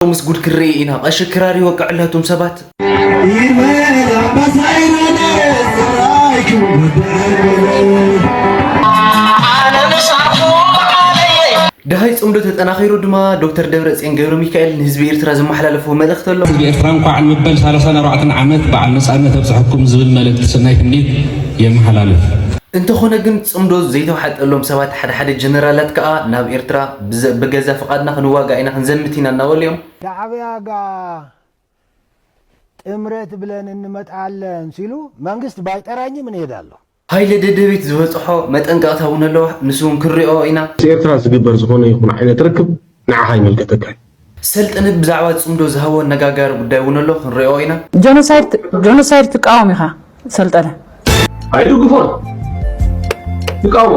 ምስ ጉድ ክርኢ ኢና። ቀሺ ክራር ይወቅዕላቱም ሰባት። ደሃይ ጽምዶ ተጠናኺሩ ድማ ዶክተር ደብረጽዮን ገብረ ሚካኤል ንህዝቢ ኤርትራ ዘመሓላለፎ መልእኽቲ ኣሎ። ህዝቢ ኤርትራ እንኳዕ ንምበል ሰላሳን ኣርባዕተን ዓመት በዓል ነጻነት ኣብጽሐኩም ዝብል መልእኽቲ ሰናይ ትምኒት የመሓላልፍ። እንተኾነ ግን ጽምዶ ዘይተዋሓጠሎም ሰባት ሓደ ሓደ ጀነራላት ከኣ ናብ ኤርትራ ብዘ-፣ ብገዛ ፍቓድና ክንዋጋእ ኢና ክንዘምት ኢና እናበሉ እዮም። ሻዕብያ ጋ ጥምረት ብለን እንመጣለን ሲሉ መንግስት ባይጠራኝም እንሄዳለሁ። ሃይለ ደደቢት ዝበጽሖ መጠንቀቕታ እውን ኣለዋ። ንሱ እውን ክንሪኦ ኢና። ምስ ኤርትራ ዝግበር ዝኾነ ይኹን ዓይነት ርክብ ንዓኻ ይምልከተካ እዩ። ሰልጠነ ብዛዕባ ጽምዶ ዝሃቦ ኣነጋጋሪ ጉዳይ እውን ኣሎ፣ ክንሪኦ ኢና። ጆኖሳይድ ት-፣ ጆኖሳይድ ትቃወም ኢኻ ሰልጠነ። ኣይድግፎን። ትቃወሞ።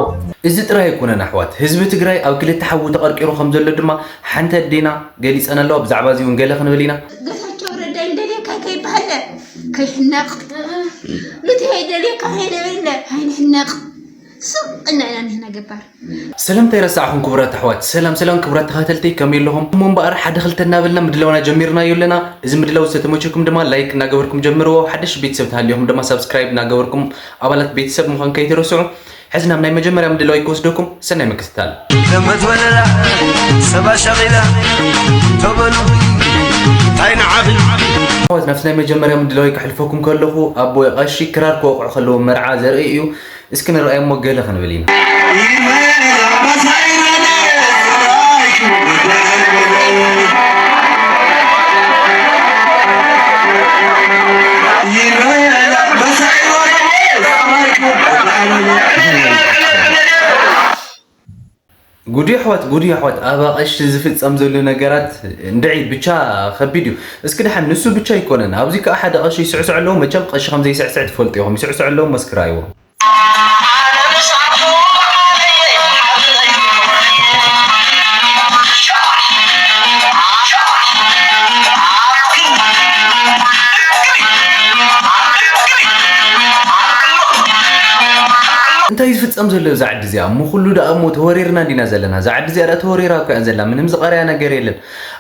እዚ ጥራይ ኣይኮነን ኣሕዋት፣ ህዝቢ ትግራይ ኣብ ክልተ ሓዊ ተቐርቂሩ ከም ዘሎ ድማ ሓንቲ ኣዴና ገሊጸን ኣለዋ። ብዛዕባ እዚ እውን ገለ ክንብል ኢና። ጌታቸው ረዳ ይደልየካ ከይበሃለ ከይሕነቕ፣ ኑቲ ከይደልየካ ከይደበለ ኣይንሕነቕ። ስቕ እና ኢና ንሕና ገባር። ሰላምታ ይረሳዕኹም ክቡራት ኣሕዋት። ሰላም ሰላም ክቡራት ተኸታተልቲ፣ ከመይ ኣለኹም? እሞ እምበኣር ሓደ ክልተ እናበልና ምድላውና ጀሚርናዮ ኣለና። እዚ ምድላው ዝተመቸኩም ድማ ላይክ እናገበርኩም ጀምርዎ። ሓደሽ ቤተሰብ ተሃልዮኹም ድማ ሳብስክራይብ እናገበርኩም ኣባላት ቤተሰብ ምዃን ከይትረስዑ። ሕዚ ናብ ናይ መጀመርያ ምድላው ክወስደኩም፣ ሰናይ ምክትታል። ደመት ወለላ ሰባ ሸቂላ ተበሉ ታይ ንዓብል። ኣሕዋት፣ ናብቲ ናይ መጀመርያ ምድላው ከሕልፈኩም ከለኹ ኣቦ ቀሺ ክራር ክወቕዑ ከለዉ መርዓ ዘርኢ እዩ። እስኪ ንርኣዮ እሞ ገለ ክንብል ኢና። ጉድ ኣሕዋት፣ ጉድ ኣሕዋት፣ ኣብ ኣቐሺ ዝፍጸም ዘሎ ነገራት እንድዒ ብቻ ከቢድ እዩ። እስኪ ደሓን ንሱ ብቻ ኣይኮነን፣ ኣብዚ ከኣ ሓደ ቀሺ ይስዕስዕ ኣለዉ። መቸም ቀሺ ከም ዘይስዕስዕ ትፈልጡ ኢኹም። ይስዕስዕ ኣለዉ፣ መስክር ኣይዎ። እንታይ ዝፍጸም ዘሎ እዛ ዓዲ እዚኣ? እሞ ኩሉ ደኣ እሞ ተወሪርና እንዲና ዘለና። እዛ ዓዲ እዚኣ ደኣ ተወሪራ እኮ እያ ዘላ። ምንም ዝቐርያ ነገር የለን።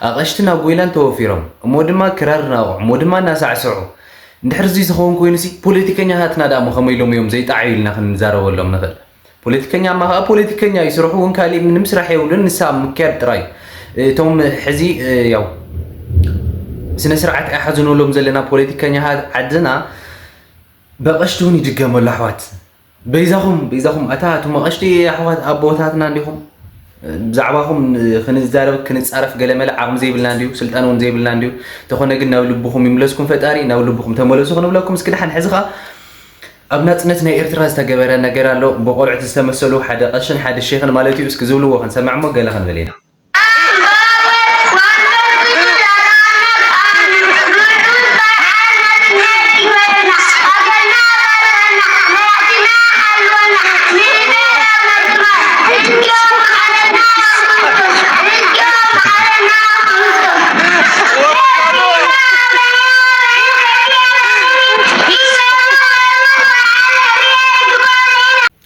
ኣቐሽቲ ናብ ጎይላን ተወፊሮም። እሞ ድማ ክራር እናወቕዑ፣ እሞ ድማ እናሳዕስዑ። እንድሕር እዚ ዝኸውን ኮይኑሲ፣ ፖለቲከኛታትና ደኣ እሞ ከመይ ኢሎም እዮም ዘይጠዓዩ ኢልና ክንዛረበሎም ንኽእል? ፖለቲከኛማ ኸኣ ፖለቲከኛ እዩ። ስርሑ እውን ካሊእ ምንም ስራሕ የብሉን። ንሳ ምክያድ ጥራይ። እቶም ሕዚ፣ እ፣ ያው ስነ ስርዓት ኣይሓዙን ንብሎም ዘለና ፖለቲከኛታት ዓድና በቐሽቲ እውን ይድገመሉ ኣሕዋት። በይዛኹም፣ በይዛኹም፣ ኣታ እቶም ኣቐሽቲ ኣሕዋት ኣቦታትና እንዲኹም፣ ብዛዕባኹም ክንዛረብ፣ ክንጻረፍ ገለ መለ ዓቕሚ ዘይብልና እንድዩ፣ ስልጣን እውን ዘይብልና እንድዩ። እንተኾነ ግን ናብ ልብኹም ይምለስኩም ፈጣሪ፣ ናብ ልብኹም ተመለሱ ክንብለኩም። እስኪ ደሓን ሕዚ ኸኣ ኣብ ናጽነት ናይ ኤርትራ ዝተገበረ ነገር ኣሎ። ብቆልዑት ዝተመሰሉ ሓደ ቀሽን ሓደ ሼኽን ማለት እዩ። እስኪ ዝብልዎ ክንሰምዕ እሞ ገለ ክንብል ኢና።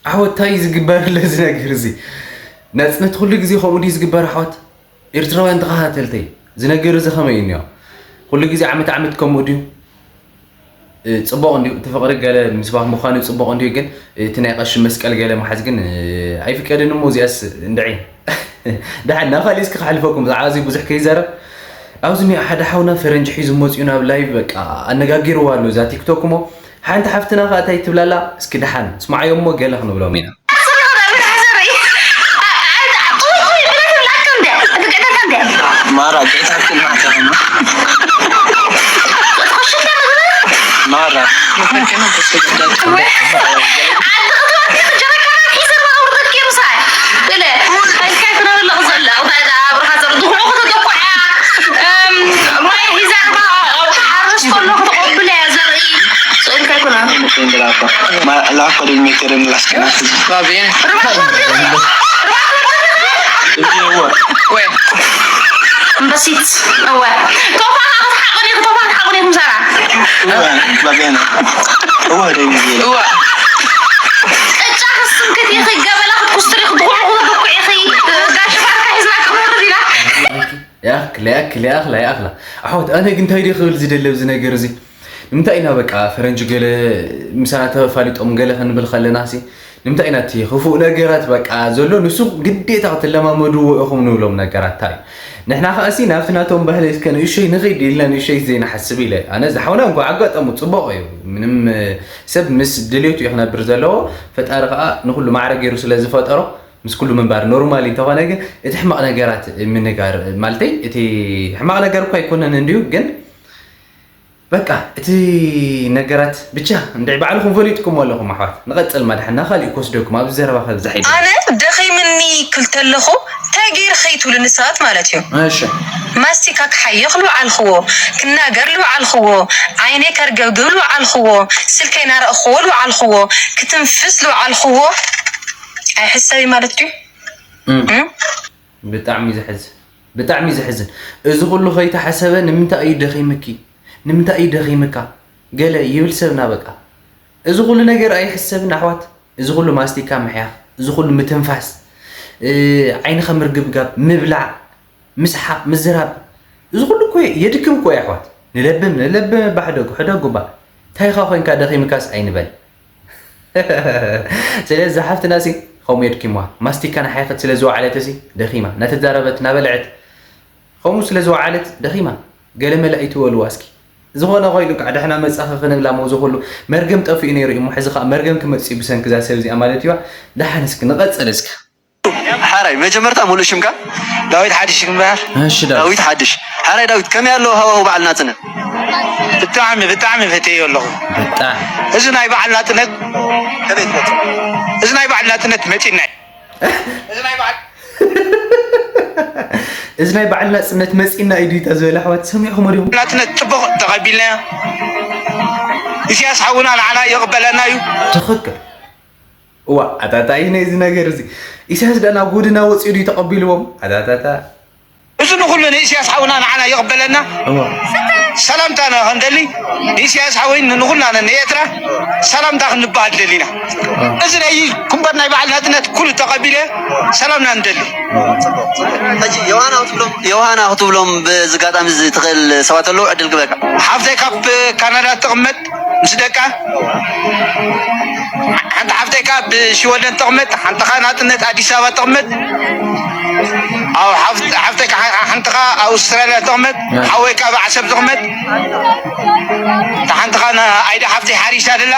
ኣሕዋት፣ እንታይ እዩ ዝግበር ኣሎ እዚ ነገር እዚ? ናጽነት ኩሉ ግዜ ከምኡ ድዩ ዝግበር ኣሕዋት? ኤርትራውያን ተኸታተልተይ፣ እዚ ነገር እዚ ከመይ እዩ እኒኦ? ኩሉ ግዜ ዓመት ዓመት ከምኡ ድዩ? እ፣ ጽቡቕ እንድዩ፣ እቲ ፍቕሪ ገለ ምስባኽ ምዃኑ ጽቡቕ እንድዩ፣ ግን እቲ ናይ ቀሺ መስቀል ገለ ምሓዝ ግን፣ እ፣ ኣይፍቀድን እሞ እዚኣስ እንድዒ። ደሓን ናብ ካሊእ እስኪ ክሕልፈኩም፣ ብዛዕባ እዚ ብዙሕ ከይዛረብ። ኣብዚ እኒኦ ሓደ ሓውና ፈረንጂ ሒዙ መጺኡ ናብ ላይቭ በቃ ኣነጋጊርዋ ኣሎ እዛ ቲክቶክ እሞ፣ ሓንቲ ሓፍትና ከኣ እንታይ ትብላላ? እስኪ ደሓን ስምዓዮ እሞ ገለ ክንብሎም ኢና። ማራ ጌታችን ማተማ ማራ ላኮ ሜትርን ላስከናት እምበሲት እወ ቶፋ ክትሓቑን ኢኹ ቶፋ ክትሓቑን ኢኹም ሰራ እወ ባቤና እወ ደይ እወ ቅጫ ክትስንክት ኢኺ ገበላ ክትኩስትሪ ክትጉዕጉ ክትጉዕ ኢኺ ጋሽ ባርካ ሒዝና ክምርር ኢላ ይኣክል ይኣክል ይኣክላ ይኣክላ። ኣሕዋት፣ ኣነ ግን እንታይ ድየ ክብል ዝደሊ ኣብዚ ነገር እዚ? ንምንታይ ኢና በቃ ፈረንጂ ገለ ምሳና ተፋሊጦም ገለ ክንብል ከለና ሲ ንምንታይ ኢና እቲ ክፉእ ነገራት በቃ ዘሎ ንሱ ግዴታ ክትለማመድዎ ኢኹም ንብሎም ነገራት እንታይ እዩ? ንሕና ከኣ ሲ ናብቲ ናቶም ባህሊ እስከ ንእሸይ ንኺድ ኢልና ንእሸይ ዘይንሓስብ ኢለ ኣነ ዝሓውና እንኳ ኣጋጠሙ ጽቡቕ እዩ። ምንም ሰብ ምስ ድሌቱ እዩ ክነብር ዘለዎ። ፈጣሪ ከኣ ንኹሉ ማዕረ ገይሩ ስለ ዝፈጠሮ ምስ ኩሉ ምንባር ኖርማል እንተኾነ ግን እቲ ሕማቕ ነገራት ምንጋር ማለተይ እቲ ሕማቕ ነገር እኳ ኣይኮነን እንድዩ ግን በቃ እቲ ነገራት ብቻ እንድዒ ባዕልኹም ፈሊጥኩም ኣለኹም ኣሕዋት። ንቐጽል ማድሓና ካሊእ ክወስደኩም ኣብዚ ዘረባ ከብዝሕ ኢሉ። ኣነ ደኺምኒ ክልተለኹ እንታይ ገይርኸ ይትብሉኒ ሰባት ማለት እዩ። እሺ። ማስቲካ ክሓይኽ ልውዓልኽዎ፣ ክናገር ልውዓልኽዎ፣ ዓይነይ ከርገብግብ ልውዓልኽዎ፣ ስልከይ ናረእኽዎ ልውዓልኽዎ፣ ክትንፍስ ልውዓልኽዎ ኣይሕሰብ ማለት ድዩ? እም። እም? ብጣዕሚ ዘሕዝን፣ ብጣዕሚ ዘሕዝን። እዚ ኩሉ ከይተሓሰበ ንምንታይ እዩ ደኺምኪ? ንምንታይ እዩ ደኺምካ? ገለ ይብል ሰብና በቃ። እዚ ኩሉ ነገር ኣይሕሰብን ኣሕዋት። እዚ ኩሉ ማስቲካ ምሕያኽ፣ እዚ ኩሉ ምትንፋስ፣ እ፣ ዓይንኻ ምርግብጋብ፣ ምብላዕ፣ ምስሓቕ፣ ምዝራብ፣ እዚ ኩሉ እኮ የድክም እኮ እዩ ኣሕዋት። ንለብም፣ ንለብም እባ ሕደጉ፣ ሕደጉ እባ። እንታይ ኢኻ ኮይንካ ደኺምካስ ኣይንበል። ስለዚ ሓፍትና ሲ ከምኡ የድኪምዋ። ማስቲካ ንሓይኸት ስለ ዝወዓለት ሲ ደኺማ። እናተዛረበት፣ እናበልዐት፣ ከምኡ ስለ ዝወዓለት ደኺማ። ገለ መለ ኣይትበልዋ እስኪ። ዝኾነ ኮይኑ ከዓ ደሕና መጻኺ ክንብላ እሞ እዚ ኩሉ መርገም ጠፊኡ ነይሩ እዩ እሞ ሕዚ ከዓ መርገም ክመጽእ እዩ ብሰንኪ እዛ ሰብ እዚኣ ማለት እዩዋ። ደሓን እስኪ ንቐጽል እስኪ። ሓራይ መጀመርታ ሙሉእ ሽምካ? ዳዊት ሓድሽ ይበሃል። እሺ ዳዊት። ዳዊት ሓድሽ። ሓራይ ዳዊት፣ ከመይ ኣሎ ሃዋሁ በዓል ናጽነት? ብጣዕሚ፣ ብጣዕሚ ፈትየዮ ኣለኹ። ብጣዕሚ። እዚ ናይ በዓል ናጽነት፣ ከመይ ትገልጾ? እዚ ናይ በዓል ናጽነት መጺና እዩ። እዚ ናይ በዓል እዚ ናይ በዓል ናጽነት መጺና እዩ ድዩ ዝበለ ኣሕዋት ሰሚዕኹም ዲኹም? ናጽነት ጽቡቕ ተቐቢልና። ኢሳያስ ሓውና ንዓና ይቕበለና እዩ። ትኽክል። እዋ፣ ኣታታይ ነዚ ነገር እዚ ኢሳያስ ደኣ ናብ ጎድና ወጺኡ ድዩ ተቐቢልዎም? ኣታታታ። እዚ ንኹሉ ንኢሳያስ ሓውና ንዓና ይቕበለና። እዋ። ሰላምታና ክንደሊ ንኢሳያስ ሓወይ ንኹልና ንኤርትራ ሰላምታ ክንበሃል ደሊና። እዋ። እዚ ናይ ኩምበር ናይ በዓል ናጽነት ኩሉ ተቐቢለ ሰላምና ንደሊ። ሕጂ ዮሃና ክትብሎም፣ ዮሃና ክትብሎም በዚ ኣጋጣሚ እዚ ትኽእል ሰባት ኣለዉ፣ ዕድል ግበካ። ሓፍተይ ካብ ካናዳ ትቕመጥ ምስ ደቃ፣ ሓንቲ ሓፍተይ ካብ ሽወደን ትቕመጥ፣ ሓንቲ ኸኣ ናጽነት ኣዲስ ኣበባ ትቕመጥ። ኣብ ሓፍ-፣ ሓፍተይ ከኣ ሓንቲ ኸኣ ኣውስትራልያ ትቕመጥ፣ ሓወይ ከኣ ኣብ ዓሰብ ትቕመጥ። እታ ሓንቲ ኸኣ ን-፣ ኣይደ ሓፍተይ ሓሪሳ ደላ።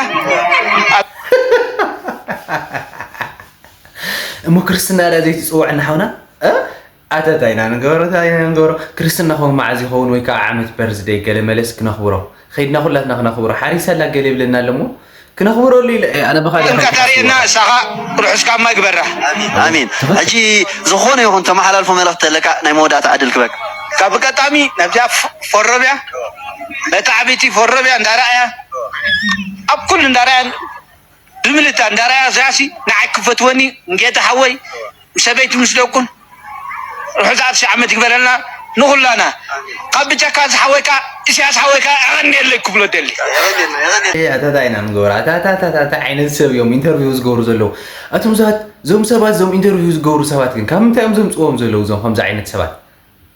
እሞ ክርስትና ዳ ዘይትጽውዐና ሓውና? እ? ኣታ እንታይ ኢና ንገብሮ፣ እንታይ ኢና ንገብሮ? ክርስትና ኸው መዓዝ ይኸውን ወይ ከዓ ዓመት በርዝደይ ገለ መለስ ክነኽብሮ? ኸይድና ኩላትና ክነኽብሮ። ሓሪሰላ ገለ ይብለና ኣሎ እሞ ክነኽብረሉ ኢለ እየ። ኣነ ብኻልእ ጥምቀት ከይትሓስብዎ። ኣርእየና፣ ንስኻ ርሑስ ካማ ይግበራ። ኣሚን፣ ኣሚን። ሕጂ ዝኾነ ይኹን ተመሓላልፎ መልእኽቲ ኣለካ ናይ መወዳእታ ዕድል ክበካ። ካብ ቀጣሚ ናብዚኣ ፎ-፣ ፎሮብያ፣ በታ ዓበይቲ ፎሮብያ እንዳረኣያ፣ ኣብ ኩሉ እንዳረኣያ ብምልታ እንዳረኣያ እዚኣሲ ንዓይ ክፈትወኒ ንጌታ ሓወይ ምስ ሰበይቲ ምስ ደቁን ርሑስ ኣርሲ ዓመት ይግበረልና ንኹላና። ካብ ብጀካ እዚ ሓወይካ ኢሳያስ ሓወይካ ኣቐንየለይ ክብሎ ደሊ። ኣታታ ኢና ንገብር። ኣታታታታ ዓይነት ሰብ እዮም ኢንተርቪው ዝገብሩ ዘለዉ። ኣቶም ሰባት፣ እዞም ሰባት፣ እዞም ኢንተርቪው ዝገብሩ ሰባት ግን ካብ ምንታይ እዮም ዘምፅዎም ዘለዉ እዞም ከምዚ ዓይነት ሰባት?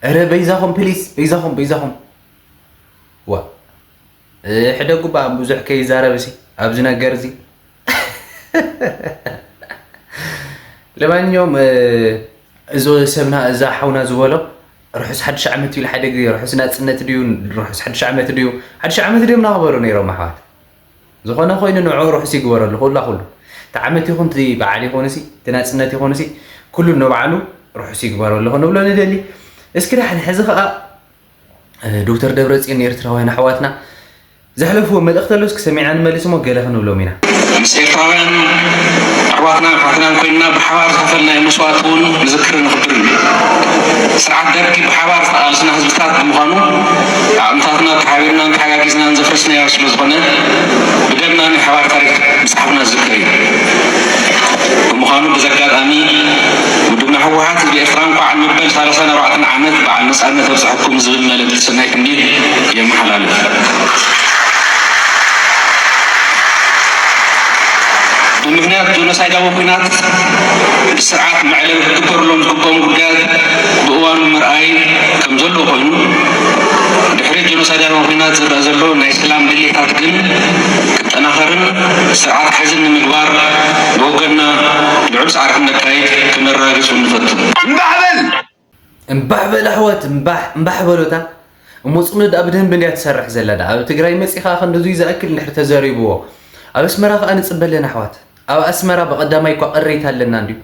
ኧረ በይዛኹም ፕሊስ፣ በይዛኹም፣ በይዛኹም። ዋ። እ፣ ሕደጉ እባ ብዙሕ ከይዛረብ ሲ ኣብዚ ነገር እዚ። ለማንኛውም፣ እ፣ እዚ ሰብና፣ እዛ ሓውና ዝበሎ ርሑስ ሓድሽ ዓመት ኢሉ ሓደ ግዜ ርሑስ ናጽነት ድዩ፣ ርሑስ ሓድሽ ዓመት ድዩ፣ ሓድሽ ዓመት ድዮም ናኽበሩ ነይሮም ኣሕዋት። ዝኾነ ኮይኑ ንዕኡ ርሑስ ይግበረሉ፣ ኩላ ኩሉ። እቲ ዓመት ይኹን እቲ በዓል ይኹን ሲ፣ እቲ ናጽነት ይኹን ሲ፣ ኩሉ ንባዕሉ ርሑስ ይግበረሉ ክንብሎ ንደሊ። እስኪ ዳሕን ሕዚ ኸኣ ዶክተር ደብረጽዮን ንኤርትራውያን ኣሕዋትና ዘሕለፍዎ መልእኽቲ ኣሎ፣ እስኪ ሰሚዕና ንመልስ እሞ ገለ ክንብሎም ኢና። ምስ ኤርትራውያን ኣሕዋትናን ኣሕዋትናን ኮይንና ብሓባር ዝኸፈልናዮ መስዋእቲ እውን ንዝክርን ንኽብርን እዩ። ስርዓት ደርጊ ብሓባር ዝተቓለስና ህዝብታት ብምዃኑ፣ ዓቕምታትና ተሓቢርናን ተሓጋጊዝናን ዘፍረስናዮ ስለ ዝኾነ፣ ብደምና ናይ ሓባር ታሪኽ ምጽሓፍና ዝዝክር እዩ። ብምዃኑ፣ በዚ ኣጋጣሚ ውድብና ህወሓት ህዝቢ ኤርትራ እንኳዕ ንመበል ሰላሳን ኣርባዕተን ዓመት በዓል ነጻነት ኣብጽሐኩም ዝብል መልእኽቲ ሰናይ ትምኒት የመሓላልፍ። ብምኽንያት ጆኖሳይዳዊ ኲናት ስርዓት መዕለቢ ክግበርሎም ዝግብኦም ጉዳያት ብእዋኑ ምርኣይ ከም ዘለዎ ኮይኑ፣ ድሕሪ ጆኖሳይዳዊ ኲናት ዝረኣ ዘሎ ናይ ሰላም ድሌታት ግን ክጠናኸርን ስርዓት ክሕዝን ንምግባር ብወገንና ልዑል ጻዕሪ ክነካይድ ክነረጋግጽ ንፈቱ። እምባሕ በል! እምባሕ በል ኣሕዋት እምባሕ እምባሕ በሉታ። እሞ ጽምዶ ደኣ ብደንቢ እንድያ ትሰርሕ ዘላ ደኣ ኣብ ትግራይ መጺኻ ክንድዙይ ዝኣክል እንድሕር ተዘሪብዎ ኣብ ኣስመራ ከኣ ንጽበ ኣለና ኣሕዋት። ኣብ ኣስመራ ብቐዳማይ እኳ ቅሬታ ኣለና እንድዩ።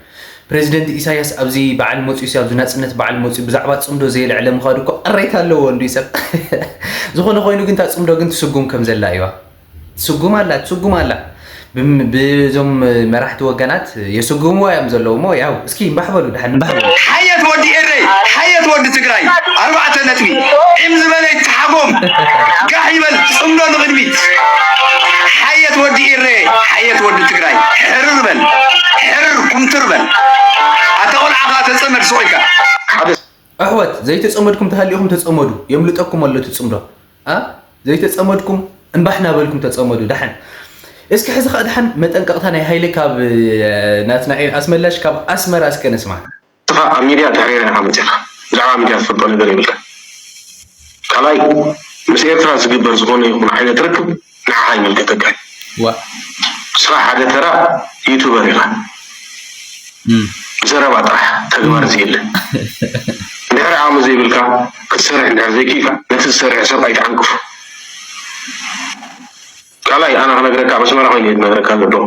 ፕሬዚደንት ኢሳያስ ኣብዚ በዓል መጺኡ ሲ ኣብዚ ናጽነት በዓል መጺኡ ብዛዕባ ጽምዶ ዘየልዕለ ምዃኑ እኮ ቅሬታ ኣለዎ እንድዩ ሰብ። ዝኾነ ኮይኑ ግን እታ ጽምዶ ግን ትስጉም ከም ዘላ እዩዋ። ትስጉም ኣላ ትስጉም ኣላ። ብም- ብዞም መራሕቲ ወገናት የስጉምዋ እዮም ዘለዉ እሞ ያው እስኪ እምባሕ በሉ ደሓን እምባሕ በሉ። ሓየት ወዲ ኤረይ ሓየት ወዲ ትግራይ ኣርባዕተ ነጥቢ ዒም ዝበለ ይተሓጎም ጋሕ ይበል ጽምዶ ንቕድሚት ሓየት ወዲ ኤረይ ሓየት ወዲ ትግራይ ሕርር በል ሕርር ኩምትር በል ኣታ ቆልዓ ከዓ ተጸመድ ስቕ ኢልካ ሓደ ኣሕዋት ዘይተጸመድኩም ተሃሊኹም ተጸመዱ የምልጠኩም ኣሎ እቲ ጽምዶ ኣ ዘይተጸመድኩም እምባሕ ናበልኩም ተጸመዱ ደሓን እስኪ ሕዚ ከኣ ደሓን መጠንቀቕታ ናይ ሃይለ ካብ ናትናኤል ኣስመላሽ ካብ ኣስመራ እስከ ንስማዕ። ንስኻ ኣብ ሚድያ ተሕሪራ ኢኻ መፂኻ ብዛዕባ ሚድያ ትፈልጦ ነገር የብልካ ካልኣይ ምስ ኤርትራ ዝግበር ዝኾነ ይኹን ዓይነት ርክብ ንዓኻ ይምልከተካ እዩ ዋ ንስኻ ሓደ ተራ ዩቱበር ኢኻ ብዘረባ ጥራሕ ተግባር የለን። እንድሕር ዓቕሚ ዘይብልካ ክትሰርሕ እንድሕር ዘይክኢልካ ነቲ ዝሰርሕ ሰብ ኣይትዓንቅፎ። ካልኣይ ኣነ ክነግረካ ኣብ ኣስመራ ኮይነ እየ ዝነግረካ ዘለኹ።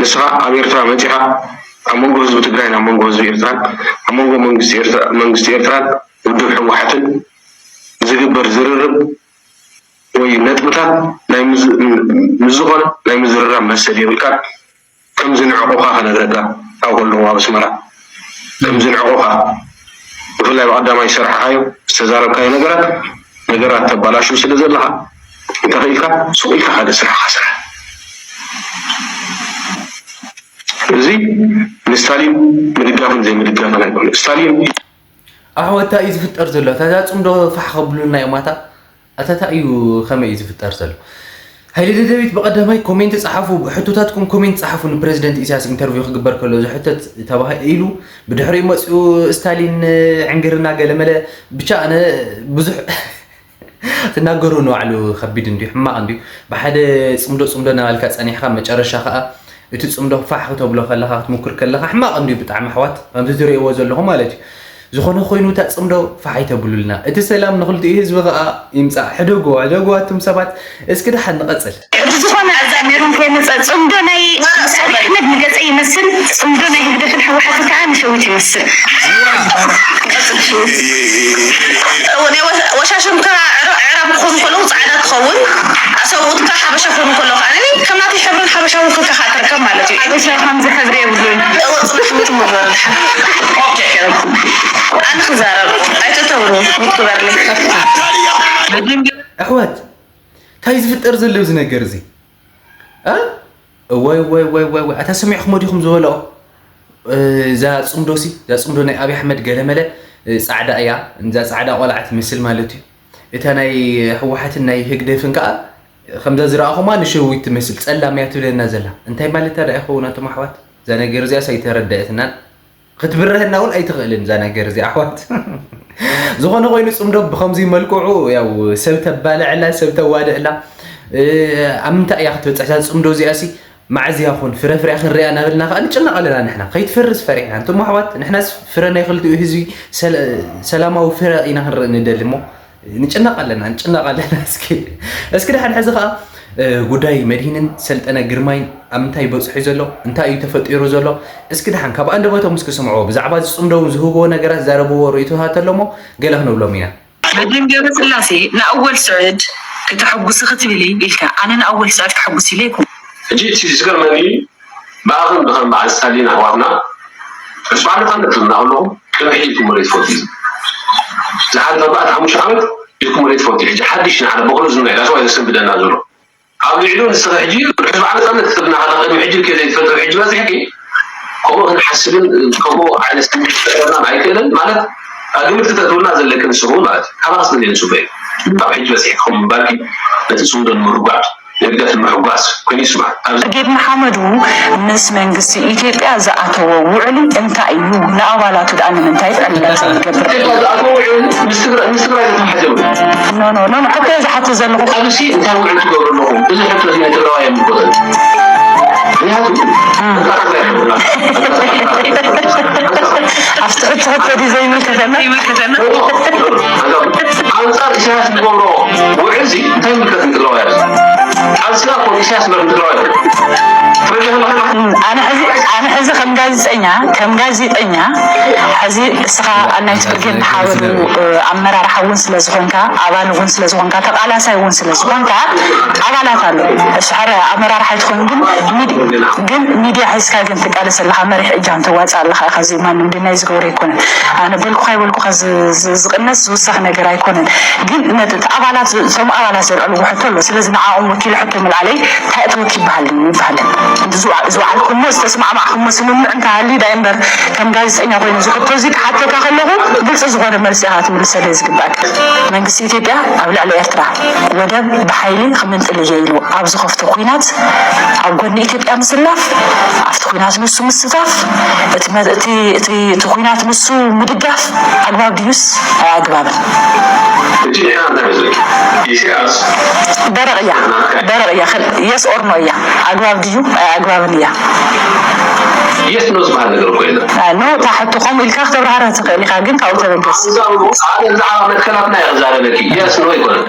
ንስኻ ኣብ ኤርትራ መጺኻ ኣብ መንጎ ህዝቢ ትግራይን ኣብ መንጎ ህዝቢ ኤርትራን ኣብ መንጎ መንግስቲ ኤርትራን ውድብ ህወሓትን ዝግበር ዝርርብ ወይ ነጥብታት ናይ ምስ ዝኾነ ናይ ምዝርራብ መሰል የብልካን። ከም ዝንዕቑኻ ክነግረካ ካብ ከለዉ ኣብ ኣስመራ ከም ዝንዕቑኻ ብፍላይ ብቐዳማይ ዝሰራሕኻዮ ዝተዛረብካዮ ነገራት ነገራት ተባላሹ ስለ ዘለኻ እንተኽኢልካ ሱቕ ኢልካ ካልእ ስራሕኻ ስራሕ። እዚ ንስታሊን ምድጋፍን ዘይምድጋፍን ኣይኮነ ስታሊን ኣሕዋት እንታይ እዩ ዝፍጠር ዘሎ? እታ እዛ ጽምዶ ፋሕ ከብሉልና እዮም ኣታ ኣታ እንታይ እዩ ከመይ እዩ ዝፍጠር ዘሎ? ሃይለ ደደቢት ብቐዳማይ ኮሜንት ጸሓፉ ሕቶታትኩም ኮሜንት ጸሓፉ ንፕረዚደንት ኢሳያስ ኢንተርቪው ክግበር ከሎ ዝሕተት ተባሂሉ ብድሕሪኡ መጺኡ ስታሊን ዕንግርና ገለመለ ብቻ ኣነ ብዙሕ ትናገሩ ንባዕሉ ከቢድ እንድዩ ሕማቕ እንድዩ ብሓደ ጽምዶ ጽምዶ ናባልካ ጸኒሕካ መጨረሻ ከኣ እቲ ጽምዶ ፋሕ ክተብሎ ከለኻ ክትምኩር ከለኻ ሕማቕ እንድዩ ብጣዕሚ ኣሕዋት ከምዚ ትርእይዎ ዘለኹም ማለት እዩ ዝኾነ ኮይኑ እታ ጽምዶ ፋሕ ኣይተብሉልና እቲ ሰላም ንኽልቲኡ ህዝቢ ከኣ ይምጻእ ሕደግዎ ሕደግዎ ኣቱም ሰባት እስኪ ደሓን ንቐጽል። ብዝኾነ ኣዛ ሜሮን ከይመፀ ፅምዶ ናይ ኣቢ ኣሕመድ ንገፀ ይመስል ፅምዶ ናይ ህግደፍን ህወሓትን ከዓ ንሸዊት ይመስል። ወሻሽምካ ዕራብ ክኾኑ ከለዉ ፃዕዳ ትኸውን ኣሰብኡትካ ሓበሻ ክኾኑ ከለዉ ከዓ ከም ናተይ ሕብርን ሓበሻዊ ክልካ ከዓ ትርከብ ማለት እዩ። ሓበሻ ከምዚ ሕብሪ የብሉን። ኣነ ክዛረብ ኣይተተብሩ ሙት ክበርኒ። ኣሕዋት እንታይ ዝፍጠር ዘሎ እዚ ነገር እዚ እወይወይወይወይ ኣታ ሰሚዕኹሞ ዲኹም ዝበልኦ እዛ ፅምዶ ሲ እዛ ፅምዶ ናይ ኣብይ ኣሕመድ ገለመለ ፃዕዳ እያ እዛ ፃዕዳ ቆልዓ ትመስል ማለት እዩ እታ ናይ ህወሓትን ናይ ህግደፍን ከዓ ከምዛ ዝረኣኹማ ንሸዊት ትመስል ፀላም እያ ትብለና ዘላ እንታይ ማለታ ደኣ ይኸውን ኣቶም ኣሕዋት እዛ ነገር እዚኣስ ኣይተረደአትናን ክትብረሀና እውን ኣይትኽእልን እዛ ነገር እዚኣ ኣሕዋት ዝኾነ ኮይኑ ፅምዶ ብከምዚ መልክዑ ያው ሰብ ተባልዕላ ሰብ ተዋድዕላ ኣብ ምንታይ እያ ክትበፅሕ እዛ ፅምዶ እዚኣ ሲ መዓዝ እያ ኹን ፍረ ፍርያ ክንሪኣ እናበልና ከዓ ንጭነቕ ኣለና ንሕና ከይትፈርስ ፈሪሕና እንቶም ኣሕዋት ንሕናስ ፍረ ናይ ክልቲኡ ህዝቢ ሰላማዊ ፍረ ኢና ክንርኢ ንደሊ እሞ ንጭነቕ ኣለና ንጭነቕ ኣለና እስኪ እስኪ ደሓን ሕዚ ከዓ ጉዳይ መድሂንን ሰልጠነ ግርማይን ኣብ ምንታይ በፅሑ ዘሎ እንታይ እዩ ተፈጢሩ ዘሎ እስኪ ደሓን ካብ ኣንደበቶም እስኪ ስምዕዎ ብዛዕባ ዝፅምደውን ዝህብዎ ነገራት ዛረብዎ ርእቶታት ኣሎ እሞ ገለ ክንብሎም ኢና መድህን ገብረስላሴ ንኣወል ስዑድ ክተሐጉሲ ክትብሊ ኢልካ ኣነ ንኣወል ስዑድ ከሐጉስ ኢለ ኣይኮን ሕጂ እቲ ዝገርመኒ ብኣኽን ብኸም በዓል ስታሊን ኣሕዋትና ምስ በዓል ነፃነት ዝብልና ከለኹም ቅድሚ ሕጂ ኢልኩሞ ዘይትፈልጡ እዩ ዝሓለፈ ኣርባዕተ ሓሙሽተ ዓመት ኢልኩሞ ዘይትፈልጡ እዩ ሕጂ ሓድሽ ንዓና በቕሉ ዝምንዕ ዳስዋ እዩ ዘሰንብደና ዘሎ ኣብ ልዕሊኡ ንስኺ ሕጂ ርሑስ በዓል ነፃነት ክትብልና ከላ ቅድሚ ሕጂ ኢልክዮ ዘይትፈልጢ ሕጂ በፂሕኪ ከምኡ ክንሓስብን ከምኡ ዓይነት ስምዒት ክፈጥረልናን ኣይክእልን ማለት ግምት ክተእትውልና ዘለኪ ንስኺ እውን ማለት እዩ ካባኺ ዝደልየ ንፅበ እዩ ካብ ሕጂ በፂሕኪ ከምኡ ምባልኪ ነቲ ፅምዶ ንምርጓዕ ንእድገት ንምሕጓስ ኮይኑ ይስማዕ። ኣብዚ ብርጌድ ንሓመዱ ምስ መንግስቲ ኢትዮጵያ ዝኣተዎ ውዕሊ እንታይ እዩ? ንኣባላቱ ደኣ ንምንታይ ዕለት ይገብር? ኢትዮጵያ ዝኣተዎ ውዕሊ ምስ ትግራይ ምስ ትግራይ ዝተሓሓዘ ውዕሊ። ኖ ኖ ኖ ኖ፣ ሕቶ እየ ዝሓትት ዘለኹ። ኣብዚ እንታይ ውዕል ትገብሩ ኣለኹም? እዚ ሕቶ እዚ ናይ ትግራዋይ ኣይምልከቶን። ምክንያቱ ኣንጻር ትግራይ ሕቶ ኣብቲ ሕቶ ሕቶ ድዩ ዘይምልከተና? ኣንጻር ኢሳያስ ዝገብሮ ውዕል ዚ እንታይ ይምልከት ንትግራዋይ? ቃልስና እኮ ኢሳያስ እምበር ንትግራዋይ ኣይኮነን። ትረድእ ኣለኻ ኢኻ? ኣነ ሕዚ ኣነ ሕዚ ከም ጋዜጠኛ ከም ጋዜጠኛ ሕዚ እስኻ ኣብ ናይ ብርጌድ ንሓመዱ ኣመራርሓ እውን ስለ ዝኾንካ ኣባል እውን ስለ ዝኾንካ ተቓላሳይ እውን ስለ ዝኾንካ ኣባላት ኣሎ። እሺ፣ ሕረ ኣመራርሓ ኣይትኾን ግን ሚድ- ግን ሚድያ ሒዝካ ግን ትቃለስ ኣለኻ፣ መሪሕ እጃም ተዋፅእ ኣለኻ ኢኻ። እዚ ማንም ድናይ ዝገብሮ ኣይኮነን። ኣነ በልኩኻ ኣይበልኩኻ ዝ- ዝ- ዝቕነስ ዝውሳኽ ነገር ኣይኮነን። ግን ነቲ እቲ ኣባላት ዝ- እቶም ኣባላት ዘልዕልዎ ሕቶ ኣሎ። ስለዚ ንዓኦም ወኪለ ሕቶ ምልዓለይ እንታይ እቲ ወኪ ይበሃል ድዩ ይበሃል? ዝወዓልኩሞ ዝተስማዕማዕኩሞ ስምምዕ እንተሃልዩ ዳይ እምበር ከም ጋዜጠኛ ኮይኑ እዚ ሕቶ እዚ ክሓተካ ከለኹ ግልፂ ዝኾነ መልሲ ኢኻ ክትምልሰለይ ዝግባእ። መንግስቲ ኢትዮጵያ ኣብ ልዕሊ ኤርትራ ወደብ ብሓይሊ ክምንጥል እየ ኢሉ ኣብ ዝኸፍቶ ኲናት ኣብ ጎኒ ኢትዮጵያ ምስላፍ ኣብቲ ኲናት ንሱ ምስታፍ እቲ መ- እቲ እቲ እቲ ኲናት ንሱ ምድጋፍ ኣግባብ ድዩስ ኣይ ኣግባብን? እቲ ንሕና እንታይ መስለኪ? ኢሳያስ ደረቕ እያ ደረቕ እያ። የስ ኦር ኖ እያ። ኣግባብ ድዩ ኣይ ኣግባብን እያ። የስ ኖ ዝበሃል ነገር እኮ የለን። ኖ እታ ሕቶ ከምኡ ኢልካ ክተብራህርህ ትኽእል ኢኻ ግን ካብኡ ተበገስ። ኣንጻሩ ኣነ ብዛዕባ መትከላትና እየ ክዛረበኪ። የስ ኖ ኣይኮነን።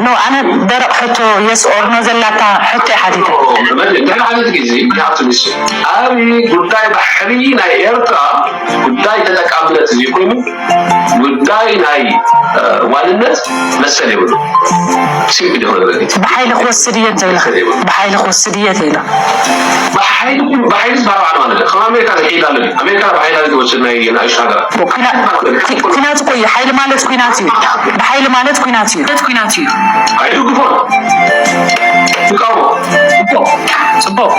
ኖ ኣነ ደረቕ ሕቶ የስ ኦር ኖ ዘላታ ሕቶ እየ ሓቲተ። ድሕሪ ሓንቲ ግዜ ብሓንቲ ምስ ኣብ ጉዳይ ባሕሪ ናይ ኤርትራ ጉዳይ ተጠቃምነት እዚ ኮይኑ ጉዳይ ናይ ዋንነት መሰል የብሉ። ሲምፕል የሆነ በፊት ብሓይሊ ክወስድ እየ እንተ ኢልካ ብሓይሊ ክወስድ እየ ተኢሉ ብሓይሊ ብሓይሊ ዝበሃል ዓለም ኣለ ከም ኣሜሪካ ዝሕይል ኣለ ኣሜሪካ ብሓይሊ ኣለ ዝወስድ ናይ ንእሽቶ ሃገራት ኩናት እኮ እዩ ሓይሊ ማለት ኩናት እዩ ብሓይሊ ማለት ኩናት እዩ ኩናት እዩ ኣይድግፎ ይቃወሞ ጽቡቅ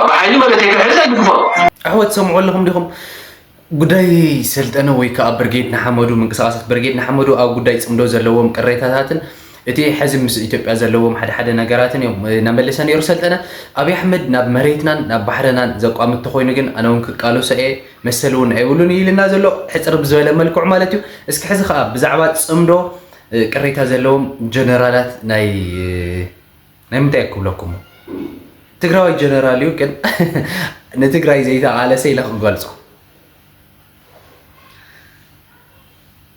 ብሓይሊ ማለት ኣይድግፎ ኣሕዋት ትሰምዑ ኣለኹም ዲኹም ጉዳይ ሰልጠነ ወይ ከዓ ብርጌድ ንሓመዱ ምንቅስቃሳት ብርጌድ ንሓመዱ ኣብ ጉዳይ ፅምዶ ዘለዎም ቅሬታታትን እቲ ሕዚ ምስ ኢትዮጵያ ዘለዎም ሓደ ሓደ ነገራትን እዮም እናመለሰ ነይሩ ሰልጠነ። ኣብይ ኣሕመድ ናብ መሬትናን ናብ ባሕርናን ዘቋምት ተኮይኑ ግን ኣነ እውን ክቃለሶ እየ መሰል እውን ኣይብሉን እዩ ኢልና ዘሎ። ሕፅር ብዝበለ መልክዑ ማለት እዩ። እስኪ ሕዚ ከዓ ብዛዕባ ፅምዶ ቅሬታ ዘለዎም ጀነራላት ናይ ናይ ምንታይ ክብለኩም ትግራዋይ ጀነራል እዩ ግን ንትግራይ ዘይተቃለሰ ኢለ ክገልፆ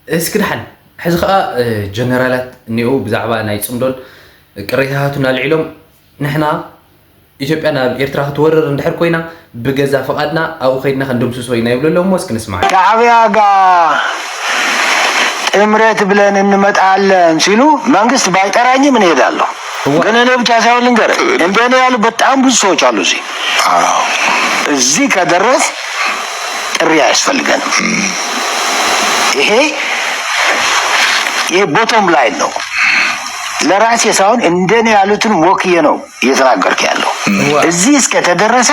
እስኪ ድሓን ሕዚ ከዓ ጀነራላት እኒኡ ብዛዕባ ናይ ፅምዶን ቅሬታታቱን ኣልዒሎም ንሕና ኢትዮጵያ ናብ ኤርትራ ክትወርር እንድሕር ኮይና ብገዛ ፍቓድና ኣብኡ ከይድና ክንድምስሶ ኢና ይብሉ ኣለዉ እሞ እስኪ ንስማዕ ሻዕብያ ጋ ጥምረት ብለን እንመጣለን ሲሉ መንግስት ባይጠራኝም እንሄዳለሁ። ግን እኔ ብቻ ሳይሆን ልንገር እንደኔ ያሉ በጣም ብዙ ሰዎች አሉ እዚህ እዚህ ከደረስ ጥሪ አያስፈልገንም። ይሄ ይሄ ቦቶም ላይን ነው። ለራሴ ሳይሆን እንደኔ ያሉትን ወክዬ ነው እየተናገርክ ያለው። እዚህ እስከተደረሰ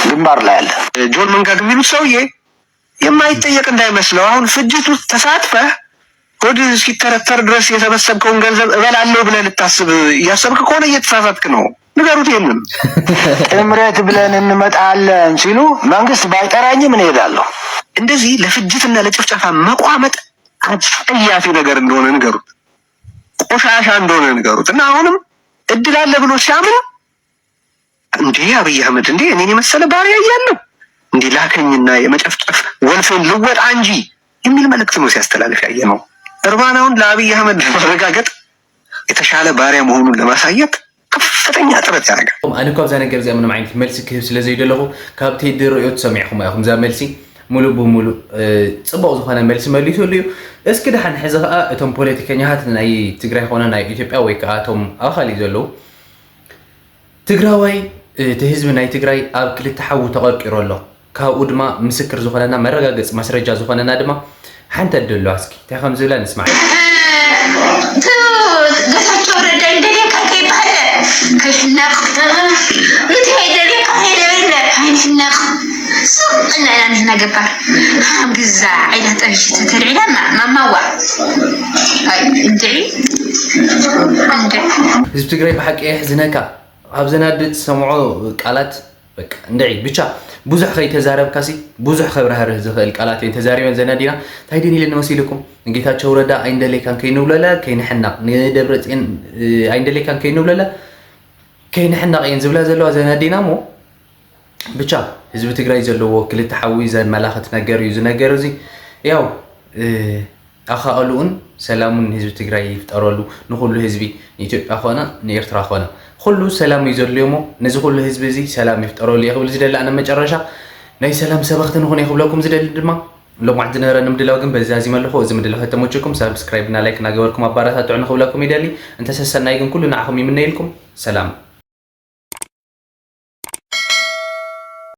ግንባር ላይ አለ። ጆን መንጋግ የሚሉት ሰውዬ የማይጠየቅ እንዳይመስለው። አሁን ፍጅት ውስጥ ተሳትፈህ ሆድ እስኪተረተር ድረስ የሰበሰብከውን ገንዘብ እበላለሁ ብለህ ልታስብ እያሰብክ ከሆነ እየተሳሳትክ ነው። ንገሩት ይህንን። ጥምረት ብለን እንመጣለን ሲሉ መንግስት ባይጠራኝም እንሄዳለሁ። እንደዚህ ለፍጅትና ለጭፍጨፋ መቋመጥ አጸያፊ ነገር እንደሆነ ንገሩት፣ ቆሻሻ እንደሆነ ንገሩት እና አሁንም እድል አለ ብሎ ሲያምን እንዴ አብይ አህመድ እንዴ እኔን የመሰለ ባሪያ እያለው እንዴ ላከኝና የመጨፍጨፍ ወልፌን ልወጣ እንጂ የሚል መልእክት ነው ሲያስተላልፍ ያየነው። እርባናውን ለአብይ አህመድ ለማረጋገጥ የተሻለ ባሪያ መሆኑን ለማሳየት ከፍተኛ ጥረት ያደርጋል። ኣነ እኳ ኣብዛ ነገር እዚኣ ምንም ዓይነት መልሲ ክህብ ስለ ዘይደለኹ ካብ ቴዲ ርእዮት ሰሚዕኹም ኢኹም እዛ መልሲ ሙሉእ ብሙሉእ ፅቡቕ ዝኾነ መልሲ መሊሱሉ እዩ። እስኪ ደሓን ሕዚ ከዓ እቶም ፖለቲከኛታት ናይ ትግራይ ኾነ ናይ ኢትዮጵያ ወይ ከዓ እቶም ኣብ ካሊእ ዘለዉ ትግራዋይ እቲ ህዝቢ ናይ ትግራይ ኣብ ክልተ ሓዊ ተቐርቂሩ ኣሎ። ካብኡ ድማ ምስክር ዝኾነና መረጋገፂ ማስረጃ ዝኾነና ድማ ሓንቲ ኣዶ ኣለዋ። እስኪ እንታይ ከም ዝብላ ንስማዕ። ጌታቸው ረዳ እንደኔ ካይከ ይባለ ከይሕነቕ እንታይ ደሌ ካሄደ በለ ኣይንሕነቕ እና ኢና ንሕና ገባር ሃም ግዛ ዓይዳ ጠቢሽ ተተልዒላ ማማዋ እንታይ እንታይ ህዝቢ ትግራይ ብሓቂ የሕዝነካ። ኣብ ዘናድድ ዝሰምዖ ቃላት በቃ እንድዒ ብቻ ብዙሕ ከይተዛረብካሲ ብዙሕ ከብራህርህ ዝኽእል ቃላት እየን ተዛሪበን ዘናዲና። እንታይ ድን ኢለን መሲልኩም? ንጌታቸው ረዳ ኣይንደሌካን ከይንብለለ ከይንሕናቕ፣ ንደብረፅን ኣይንደሌካን ከይንብለለ ከይንሕናቕ እየን ዝብላ ዘለዋ ዘናዲና። እሞ ብቻ ህዝቢ ትግራይ ዘለዎ ክልተ ሓዊ ዘመላኽት ነገር እዩ። ዝነገር እዚ ያው ኣኻእልኡን ሰላሙን ህዝቢ ትግራይ ይፍጠረሉ። ንኩሉ ህዝቢ፣ ንኢትዮጵያ ኮነ ንኤርትራ ኮነ ኩሉ ሰላም እዩ ዘድልዮ። እሞ ነዚ ኩሉ ህዝቢ እዚ ሰላም ይፍጠረሉ እየ ክብል ዝደሊ ኣነ። መጨረሻ ናይ ሰላም ሰበኽቲ ንኹን እየ ክብለኩም ዝደሊ ድማ። ሎማዕንቲ ዝነበረ ንምድላው ግን በዚ ኣዚመ ኣለኹ። እዚ ምድላው ከተመችኩም ሳብስክራይብ እና ላይክ እናገበርኩም ኣባረታትዑ ንክብለኩም ይደሊ። እንተሰሰናይ ግን ኩሉ ንዓኹም ይምነየልኩም። ሰላም።